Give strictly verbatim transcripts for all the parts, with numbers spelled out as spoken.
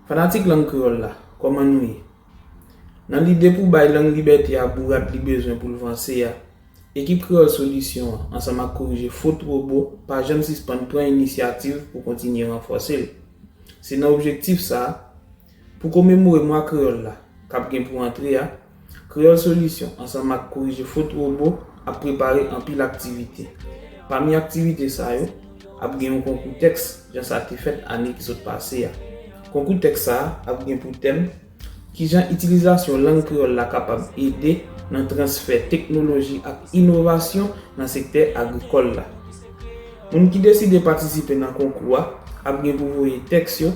Fanatik lang kreyòl la, kòman nou ye? Nan lide pou bay lang libète a bourad li bezwen pou l vanse a, ekip Kreyòl Solisyon an, ansanm ak Korije Fot Wobo, pa janm sispann pran inisyativ pou kontinye ranfòse l. Se nan objektif sa a, pou komemore mwa kreyòl la, k ap gen pou antre a, Kreyòl Solisyon ansanm ak Korije Fot Wobo ap prepare anpil aktivite. Pami aktivite sa yo, ap gen yon konkou tèks, jan sa te fèt ane ki sot pase a. Konkou tèks sa a ap gen pou tèm, kijan itilizasyon lang kreyòl la kapab ede nan transfè teknoloji ak inovasyon nan sektè agrikòl la. Moun ki deside patisipe nan konkou a ap gen pou voye tèks yo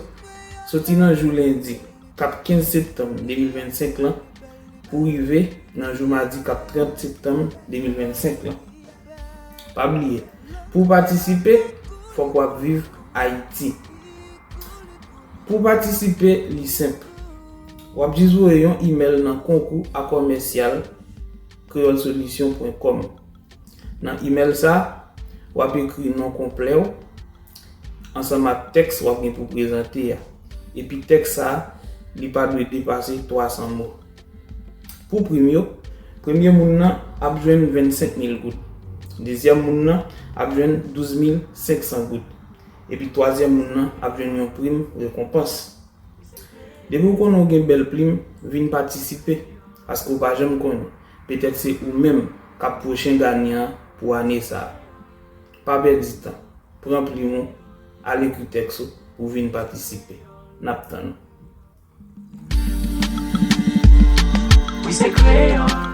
soti nan jou lendi, k ap kenz septanm de mil vennsenk lan, pou rive nan jou madi k ap trant septanm de mil vennsenk lan. Pa bliye, pou w patisipe, fòk w ap viv Ayiti. Pou w patisipe, li senp. W ap jis voye yon imèl nan konkou a kòmèsyal kreyòl solisyon pwen kòm. Nan imèl sa, w ap ekri non konplè w, ansanm ak tèks w ap gen pou prezante a. Epi tèks sa, li pa dwe depase twa san mo. Pou prim yo, premye moun nan ap jwenn vennsenk mil goud. Dezyèm moun nan ap jwenn douz mil senk san goud. Epi twazyèm moun nan ap jwenn yon prim rekonpans. Depi w konnen w gen bèl plim, vin patisipe, paske w pa janm konnen, petèt se ou menm k ap pwochen ganyan an pou ane sa a. Pa pèdi tan, pran plim ou, al ekri tèks ou pou w vin patisipe. N ap tann ou. Wi, se kreyòl.